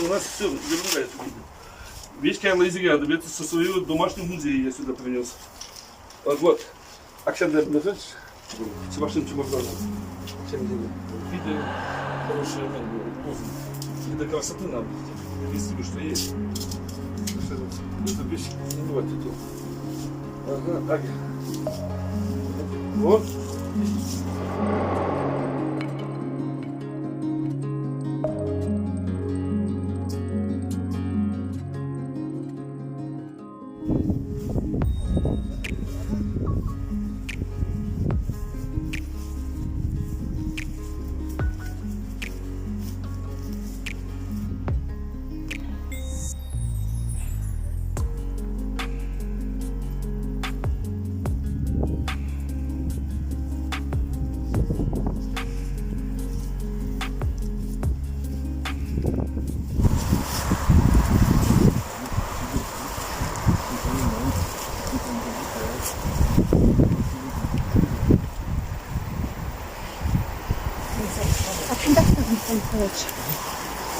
у нас все ерунда это видно. Вещь кайла это со своего домашнего музея я сюда принес. Вот, вот. Оксана, знаешь, чувашым чемоданом. Виды хорошие, не до красоты нам. Единственное, что есть. Это вещь, ну, вот это. Ага, так. Вот.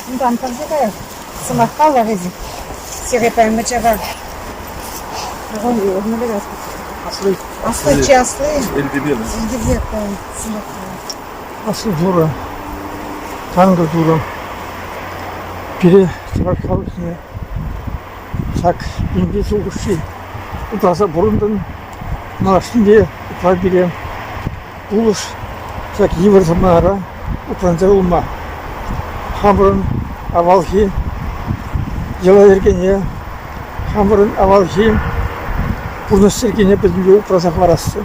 Унтан пӗрсе каяр. Сӑмах калар эсир. Сире пӗрмӗчӗ Асли. Асли чи асли. Эльтебер. Эльтебер сӑмах Аслӑ Турӑ, танкӑ Турӑ, пире чӑваш халӑхне ҫак инке ҫул хушши упраса пурӑнтӑн. Малашне те упра пире пулӑш ҫак йывӑр саманара упранса юлма. Хамӑрӑн авалхи йӑла-йӗркене, хамӑрӑн авалхи пурнӑҫ йӗркине пӗтӗмпе упраса хӑварасси.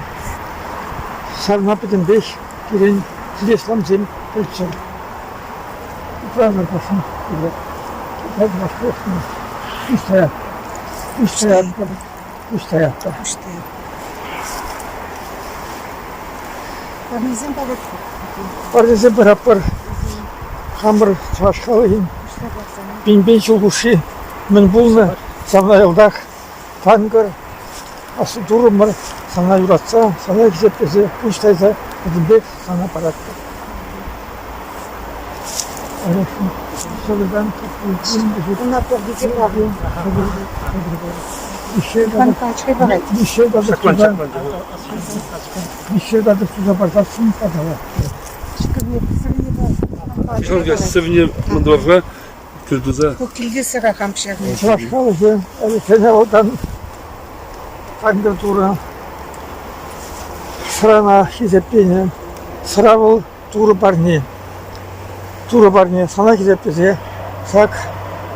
Ҫавна пӗтӗмпех пирӗн килес ламсем пӗлччӗр. Упранӑр пӑхнӑ упранӑр пӑхнӑ. Пуҫ таятпӑр. Пуҫ таятпӑр. Пуҫ таятпӑр. Пуҫ таятпӑр. Парнесем паратпӑр. Парнесем паратпӑр. Хамӑр чӑваш халӑхӗн пин-пин ҫул хушши мӗн пулнӑ, ҫавна йӑлтах Танкӑр, аслӑ Туррӑмӑр сана юратса, сана хисеплесе, пуҫ тайса пӗтӗмпех сана паратпӑр. Виҫҫе татӑк туса парсассӑн патала. Сӗвне мӑнтӑрса Кӗлтуса. Ку килте сӑра хам пӗҫернӗ. Чӑваш халӑхӗ ӗлӗкрен авалтан Танкӑр Турӑ сӑрана хисепленӗ. Сӑра вӑл Турӑ парни. Турӑ парни сана хисеплесе ҫак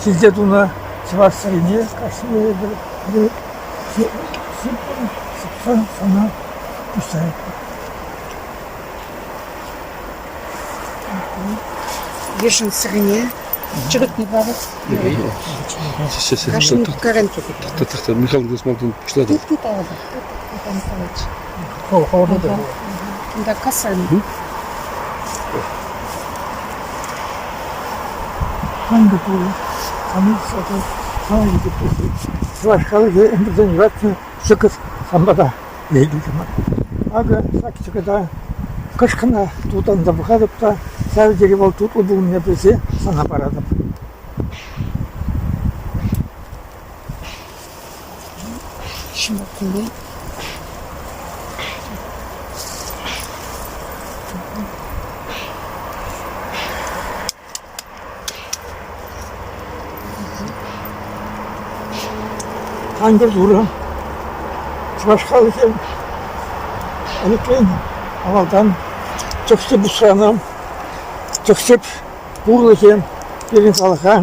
килте тунӑ чӑваш сӑрине кашни эпир сыпса сана пуҫтаратпӑр. Йышӑн сӑрине чӗрӗкне парӑп. Кашни карен Михаил Госман пуҫлатӑр. Тыт, тыт, алӑка. Тыт, Михаил Николаевич. Унта кассан. Чӑваш халӑхӗ ӗмӗртен юратнӑ чӑкӑт санпа та илтӗмӗр. Акӑ ҫак чӑкӑта кӑшкӑна тутанса пӑхатӑп та ҫав тери вӑл тутлӑ пулнине пӗлсе сана паратӑп. Ҫӑмӑлттине. Танкӑр Турӑ чӑваш халӑхӗ ӗлӗкрен авалтан чӑх-чӗп усранӑ. Чӑх-чӗп пурлӑхӗ пирӗн халӑха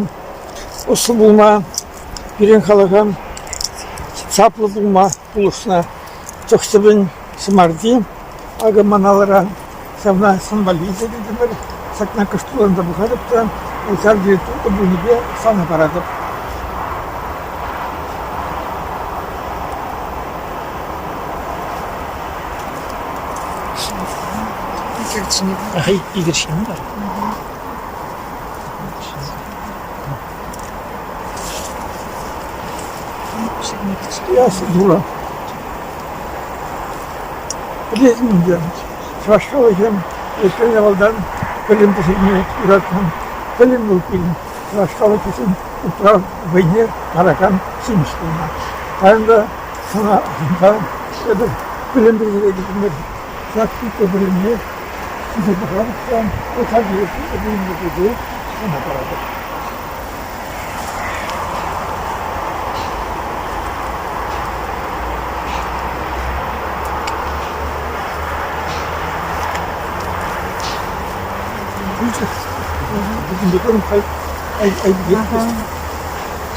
ӑслӑ пулма, пирӗн халӑха чаплӑ пулма пулӑшнӑ. Чӑх-чӗпӗн ҫӑмарти акӑ ман алӑра. Ҫавна сан валли илсе килтӗмӗр. Ҫакна кӑшт тутанса пӑхатӑп та вӑл ҫав тери тутлӑ пулнипе сана паратӑп. Икерчине. Икерчине бар. Яс дура. Пӗлетӗн ӗнтӗ, чӑваш халӑхӗ ӗҫлен авалтан пӗлӗм пӗҫерме юратнӑ. Пӗлӗм вӑл пирӗн. чӑваш халӑхӗшӗн управ вӑйне паракан ҫимӗҫ пулнӑ. Паян та сана асӑнса эпир пӗлӗм пӗлтерекенсемпе ҫак тутлӑ пӗлӗме ҫисе пӑхатӑп та тесе сана паратӑп.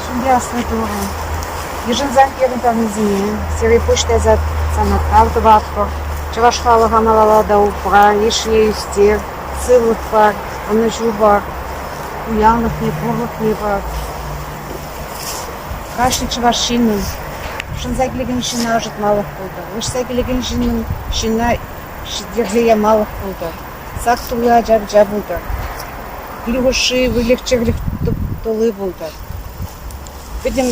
Ҫӳлте аслӑ Турӑ, йышӑнсах пирӗн парнесене, сире пуҫ тайса сана тав тӑватпӑр. Чӑваш халӑха малалла та упра, йышне ӳстер, сывлӑх пар, ӑнӑҫу пар, пуянлӑхне, пурлӑхне пар. Кашни чӑваш ҫыннӑн шӑнса килекен ҫынна ӑшӑтмалӑх пултӑр, выҫса килекен ҫыннӑн ҫынна ҫитерсе ямалӑх пултӑр. Сак тулли ача-пӑча пултӑр. Кил хушши выльӑх-чӗрлӗх тулли пултӑр. Пӗтӗм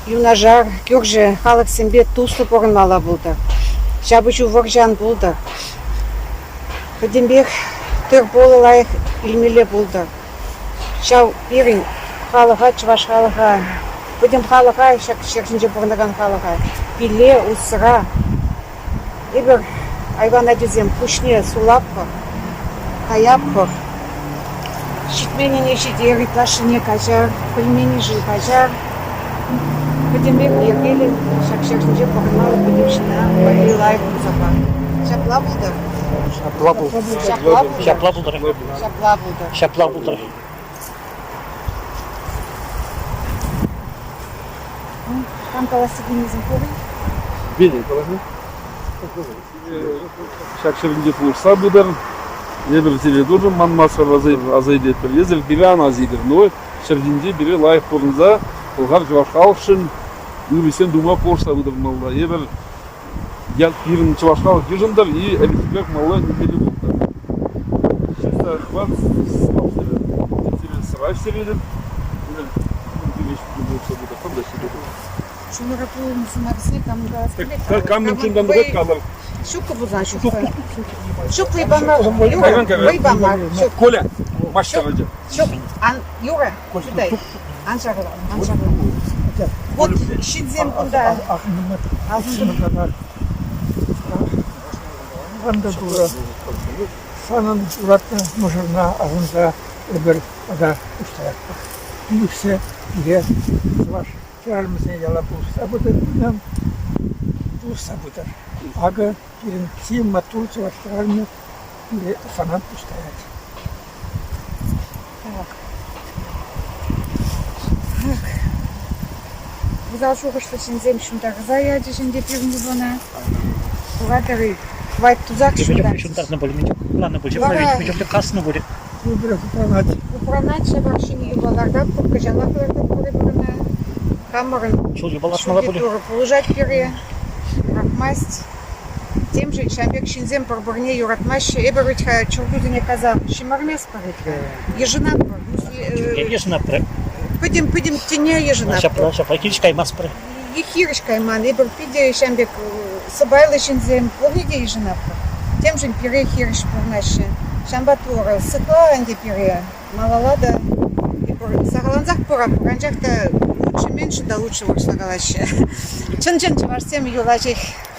юнашар кӳршӗ халӑхсемпе туслӑ пурӑнмалла пултӑр. Ҫапӑҫу вӑрҫӑ ан пултӑр. Пӗтӗмпех тыр-пулӑ лайӑх илмелле пултӑр. Ҫав пирӗн халӑха, чӑваш халӑха, пӗтӗм халӑха, ҫак ҫӗр ҫинче пурӑнакан халӑха пилле, уссӑра Эпир, айван ачасем, пуҫне сулатпӑр, каятпӑр. Ҫитменнине ҫитер, ытлашшине каҫар, пӗлменнишӗн каҫар. Пӗтӗмпех йӗркеллӗ ҫак ҫӗр ҫинче пурӑнмалли пӗтӗм ҫынна валли лайӑх туса пар. Ҫапла пултӑр. Ҫапла пултӑр. Ҫапла пултӑр. Ҫапла пултӑр. Ҫапла пултӑр. Ҫапла пултӑр. Кам калас текеннисем пур-и? Веня калаҫу. Ҫак ҫӗрӗнче пулӑшса пытӑр. Эпир сире турӑм манмастпӑр аса илетпӗр. Эсир пире ан аса илӗр. Но ҫӗр ҫинче пире лайӑх пурӑнса Пӑлхар чӑваш халӑхшӑн ырӑ тума пулӑшса пытӑрмалла. Эпир пирӗн чӑваш халӑх йышӑнтӑр и ӗлӗкхи пек малла нимелле пултӑр. Чисто хват сӑра ӗҫтеретӗп. Чунра пулнӑ сӑмахсене кам калас килет? Камӑн чунтан тухать калӑр. Ҫуккӑ пулсан ҫуккӑ. Ҫук вӑйпа мар. Юра, вӑйпа мар. Ҫук. Коля, маҫтӑр ача. Ҫук, ан, Юра, чутай. Ан шарла, ан шарла. Вот ҫынсем кунта. Анда Турӑ, санӑн юратнӑ мӑшӑрна асӑнса эпир тата пуҫтаратпӑр. Пилӗксе пире чӑваш хӗрарӑмӗсене яла пулӑшса пытӑр, пулӑшса пытӑр. Акӑ пирӗн чи маттур чӑваш хӗрарӑмӗ пире сана пуҫтарать. Так. Усал шухӑшлӑ ҫынсем ҫунтарса ячӗҫ ӗнтӗ пирӗн юпана. Куратӑр-и, кӑвайт тусах ҫунтарчӗҫ. Ҫунтарнӑ пуль, мӗн чухлӗ Вара мӗн чухлӗ каснӑ пуль. Пурпӗрех упранать. Упранать ҫапах ҫӗнӗ юпа лартатпӑр, кӑҫалах лартатпӑр эпир ӑна. Хамӑрӑн Ҫул юпа лартмалла пуль. Турӑ пулӑшать пире, пӑрахмасть. Темшӗн ҫав пек ҫынсем пӗр-пӗрне юратмаҫҫӗ. Эпӗ вӗт-ха чиркӳсене кайса ҫӗмӗрместпӗр вӗт-ха. Йышӑнатпӑр. Йышӑнатпӑр. Пӗтӗм пӗтӗм тӗне йышӑнатпӑр. Ҫапла, ҫапла хирӗҫ каймастпӑр. Хирӗҫ кайман. Эпир питӗ ҫав пек сӑпайлӑ ҫынсем пурне те йышӑнатпӑр. Темшӗн пире хирӗҫ пурӑнаҫҫӗ. Ҫавӑнпа Турӑ сыхла ӗнтӗ пире. Малалла та эпир сахаллансах пыратпӑр, анчах та лучше меньше да лучше вырӑсла калаҫҫӗ. Чӑн-чӑн чӑвашсем юлаҫех.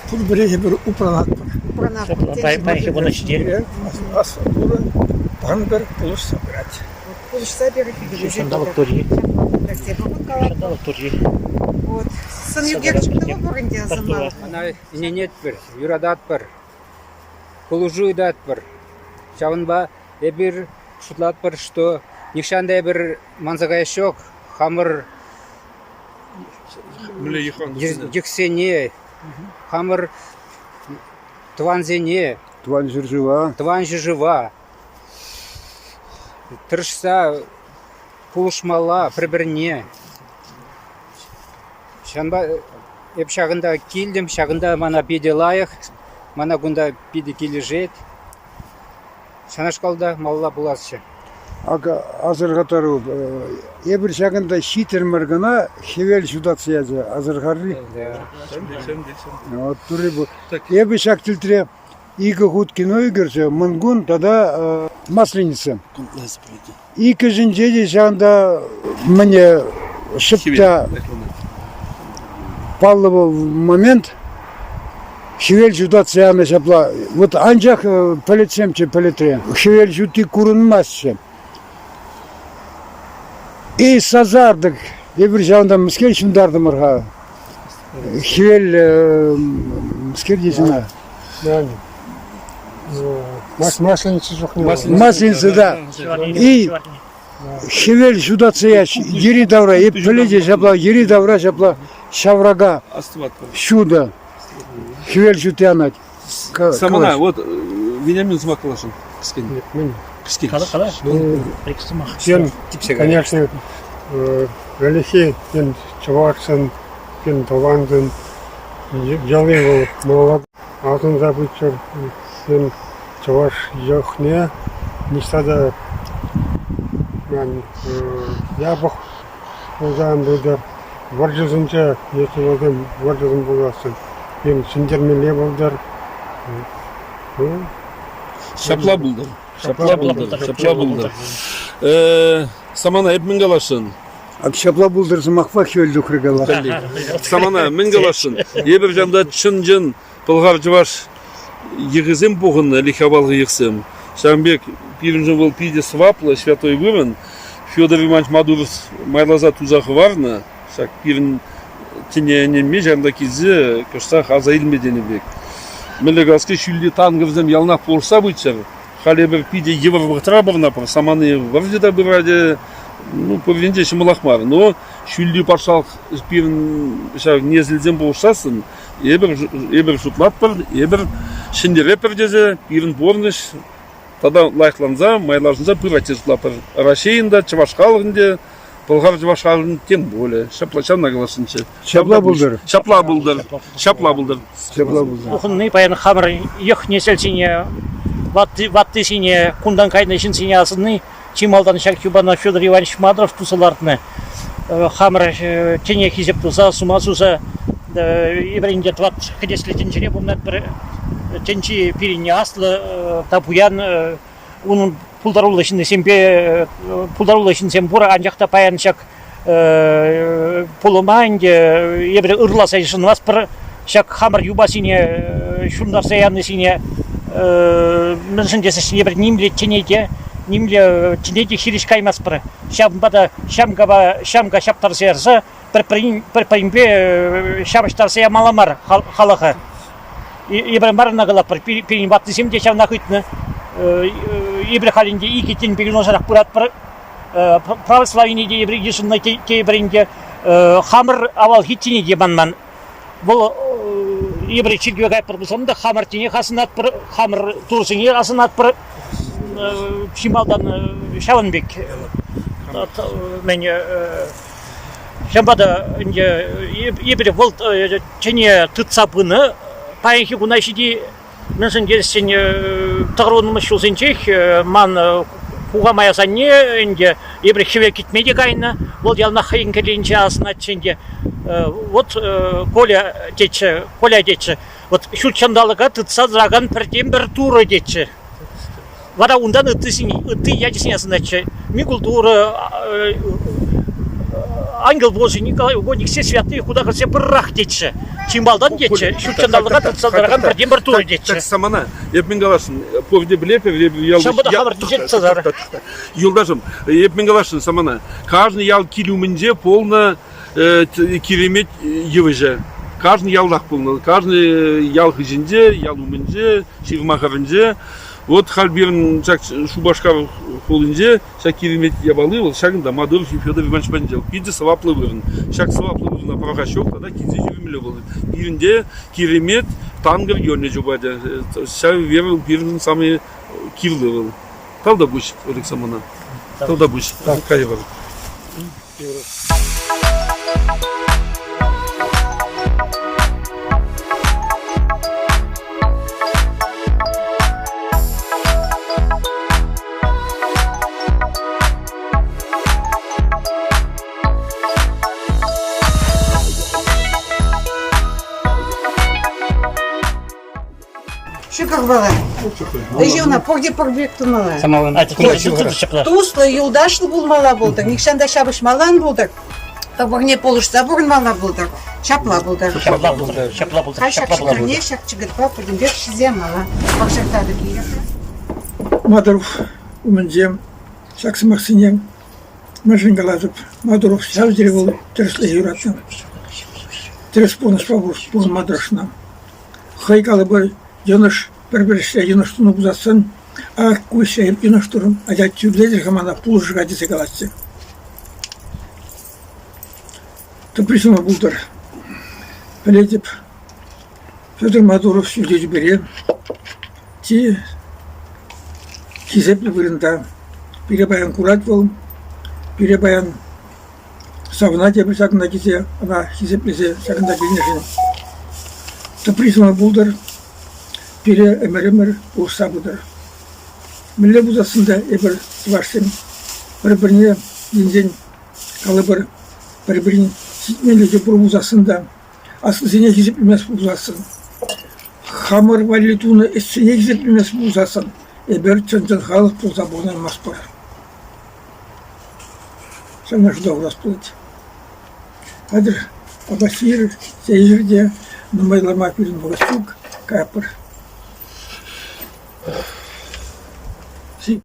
Пурпӗрех эпир упранатпӑр. Упранатпӑр. Паянхи куна ҫитернӗ. Аслӑ Турӑ пан пӗр пулӑшса пырать. Пулӑшса пырать. Ҫанталӑк турри. Ҫанталӑк турри. Вот. Сӑн ӳкерчӗк тӑвӑпӑр ӗнтӗ асӑнмалӑх. Ӑна ӗненетпӗр, юрататпӑр, пулӑшу ыйтатпӑр. Ҫавӑнпа эпир шутлатпӑр, что нихҫан та эпир манса каяс ҫук хамӑр йӑхсене, хамӑр тӑвансене, Тӑван ҫӗршыва. Тӑван ҫӗршыва тӑрӑшса пулӑшмалла пӗр-пӗрне. Ҫавӑнпа эп ҫакӑнта килтӗм, ҫакӑнта мана питӗ лайӑх, мана кунта питӗ килӗшет. Ҫавнашкал та малалла пуласчӗ. Акӑ асӑрхаттару. Эпир ҫакӑнта ҫитрӗмӗр кӑна, хӗвел ҫутатса ячӗ. Асӑрхарри. Вот, турри Эпӗ ҫак тӗлтре Икӗ хут кино ӳкерсе Мӑнкун тата Масленица. Иккӗшӗнче те ҫавӑнта мӗне шӑп та паллӑ вӑл момент хӗвел ҫутатса янӑ ҫапла. Вот анчах пӗлӗтсемччӗ пӗлӗтре. Хӗвел ҫути курӑнмастчӗ. И сасартӑк эпир ҫавӑнта мӗскер ҫунтартӑмӑр-ха. Хӗвел мӗскер тесен ӑна? Масленица чухне. Масленица, да. И хӗвел ҫутатса ячӗ йӗри-тавра. Эп пӗлете ҫапла йӗри-тавра ҫапла ҫаврака ҫутӑ. Хӗвел ҫути анать. Самана, вот Вениамин сӑмах каласшӑн. Кӗскен. Кӗскен. Кала, кала. Сен, конечно, ӗлӗкхи тен чӑвашсен, тен тӑвансен йӑли вӑл малалла асӑнса пыччӑр. Тен чӑваш йӑхне ниҫта та япӑх пулса ан пытӑр. Вӑрҫӑсенче, если вӗсем вӑрҫӑсем пулассӑн, тен ҫӗнтермелле пултӑр. Ҫапла пултӑр. Ҫапла пултӑр. Ҫапла пултӑр. Самана, эп мӗн каласшӑн? Ҫапла пултӑр сӑмахпа хӗвел тухрӗ кала. Самана, мӗн каласшӑн? Эпир ҫавӑнта чӑн-чӑн пӑлхар-чӑваш йӑхӗсем пухӑннӑ, ӗлӗк-авалхи йӑхсем. Ҫавӑн пек пирӗншӗн вӑл питӗ сӑваплӑ, святой вырӑн. Федор Иванович Мадуров майласа туса хӑварнӑ. Ҫак пирӗн тӗне ӗненме ҫавӑнта килсе кӑштах аса илме тенӗ пек. Мӗнле калас ҫӳлти танкӑрсем яланах пулӑшса пыччӑр. Халь эпир питӗ йывӑр вӑхӑтра пурӑнатпӑр. Самани вӑрҫӑ та пырать, ну, пур енче ҫӑмӑлах мар. Но ҫӳлти патшалӑх пирӗн ҫав несӗлсем пулӑшсассӑн эпир, эпир шутлатпӑр, эпир ҫӗнтеретпӗр тесе пирӗн пурнӑҫ тата лайӑхланса, майлашӑнса пырать тесе шутлатпӑр. Раҫҫейӗн та, чӑваш халӑхӗн те, пӑлхар-чӑваш халӑхӗн тем более. Ҫапла ҫавна каласшӑнччӗ. Ҫапла пултӑр. Ҫапла пултӑр. Ҫапла пултӑр. Ҫапла пултӑр. Пухӑнни паян хамӑр йӑх-несӗлсене, ваттисене, кунтан кайнӑ ҫынсене асӑнни чи малтан ҫак юпана Федор Иванович Мадров туса лартнӑ. Хамӑр тӗне хисеп туса, сума суса эпир ӗнтӗ тӑват кӗтеслӗ тӗнчере пурӑнатпӑр. Тӗнчи пирӗн аслӑ та пуян, унӑн пултаруллӑ ҫыннисемпе пултаруллӑ ҫынсем пур, анчах та паян ҫак пулӑма ӗнтӗ эпир ырласа йышӑнмастпӑр. Ҫак хамӑр юпасене ҫунтарса янисене мӗншӗн тесен эпир нимле тӗне те нимле тӗне те хирӗҫ каймастпӑр. Ҫавӑнпа та ҫамкапа ҫамка ҫаптарса ярса пӗр-пӗринпе ҫапӑҫтарса ямалла мар халӑха. Эпир мар ӑна калатпӑр, пирӗн ваттисем те ҫавнах ыйтнӑ. Эпир халь ӗнтӗ икӗ тӗнпе юнашарах пыратпӑр. Православине те эпир йышӑннӑ тейӗпӗр ӗнтӗ. Хамӑр авалхи тӗне те манман. Вӑл эпир чиркӗве каятпӑр пулсан та хамӑр тӗнех асӑнатпӑр, хамӑр турӑсене асӑнатпӑр. Чи малтан ҫавӑн пек мӗн ҫавӑнпа та ӗнтӗ эпир вӑл тӗне тытса пынӑ паянхи куна ҫити мӗншӗн тесен тӑхӑрвуннӑмӗш ҫулсенчех ман кукамай асанне ӗнтӗ эпир хӗвел кӗтме те кайнӑ. Вӑл яланах хӑйӗн кӗллинче асӑнатчӗ ӗнтӗ. Вот Коля тетчӗ, Коля тетчӗ. Вот ҫут ҫанталӑка тытса тӑракан пӗртен-пӗр турӑ тетчӗ. Вара унтан ыттисене, ытти ячӗсене асӑнатчӗ. Микул Турӑ, Ангел Божий, Николай Угодник, все святые куда кӗрсе пыррах тетчӗ. Чи малтан тетчӗ, ҫут ҫанталӑка тытса тӑракан пӗртен-пӗр Турӑ тетчӗ. Так самана, эп мӗн каласшӑн, пурте пӗлетпӗр, эп ял... Ҫавӑнпа та хамӑр тӗнче тытса тӑрар. Юлташӑм, эп мӗн каласшӑн, самана, каждый ял кил умӗнче полнӑ киремет йывӑҫӗ. Каждый ялтах пулнӑ. Каждый ял хыҫӗнче, ял умӗнче, ҫырма хӗрринче. Вот халь пирӗн ҫак Шупашкар хулинче ҫак киремет япали вӑл ҫакӑнта Мадуров Федор Иванович патӗнче. Питӗ сӑваплӑ вырӑн. Ҫак сӑваплӑ вырӑна пӑрахас ҫук тата килсе ҫӳремелле вӑл. Пирӗнте киремет Тангӑр ённе чупать. Ҫав вера пирӗн самый кирлӗ вӑл. Тавтапуҫ, Александровна. Тавтапуҫ. Кайӑпӑр. Ҫӑкӑрпала. Ӗҫе ӑна пурте пӗр пек тумалла. Туслӑ, юлташлӑ пулмалла пултӑр, нихҫан та ҫапӑҫмалла ан пултӑр. Пӗр-пӗрне пулӑшса пурӑнмалла пултӑр. Ҫапла пултӑр. Ҫапла пултӑр. Ҫапла пултӑр. Ҫак ҫӑкӑрне, ҫак чӑкӑтпа пӗтӗмпех ҫисе мала. Пӑрҫа татӑк илӗр-ха. Мадуров умӗнче ҫак сӑмахсене мӗншӗн калатӑп? Мадуров ҫав тери вӑл тӗрӗслӗхе юратнӑ. Тӗрӗс пурнӑҫпа пурӑнма тӑрӑшнӑ. Хӑй калӑпӑр, йӑнӑш, пӗр-пӗр ӗҫре йӑнӑш тунӑ пулсассӑн, ах, ку ӗҫре эп йӑнӑш турӑм, атя тӳрлетӗр-ха мана, пулӑшӑр-ха тесе калатчӗ. Тӑпри ҫӑмӑл пултӑр. Пӗлетӗп, Федор Мадуров ҫӳлти тӳпере чи хисеплӗ вырӑнта. Пире паян курать вӑл, пире паян савӑнать эпир ҫакӑнта килсе, ӑна хисеплесе ҫакӑнта килнӗшӗн. Тӑпри ҫӑмӑл пултӑр, пире ӗмӗр-ӗмӗр пулӑшса пытӑр. Мӗнле пулсассӑн та эпир, чӑвашсем, пӗр-пӗрне енчен калӑпӑр, пӗр-пӗрин ҫитменлӗхӗ пур пулсассӑн та, аслисене хисеплемест пулсассӑн, хамӑр валли тунӑ ӗҫсене хисеплемест пулсассӑн, эпир чӑн-чӑн халӑх пулса пурӑнаймастпӑр. Ҫавна шута хурас пулать. Хатӗр апат-ҫимӗҫ те нумайлама пирӗн вӑхӑт ҫук, каятпӑр.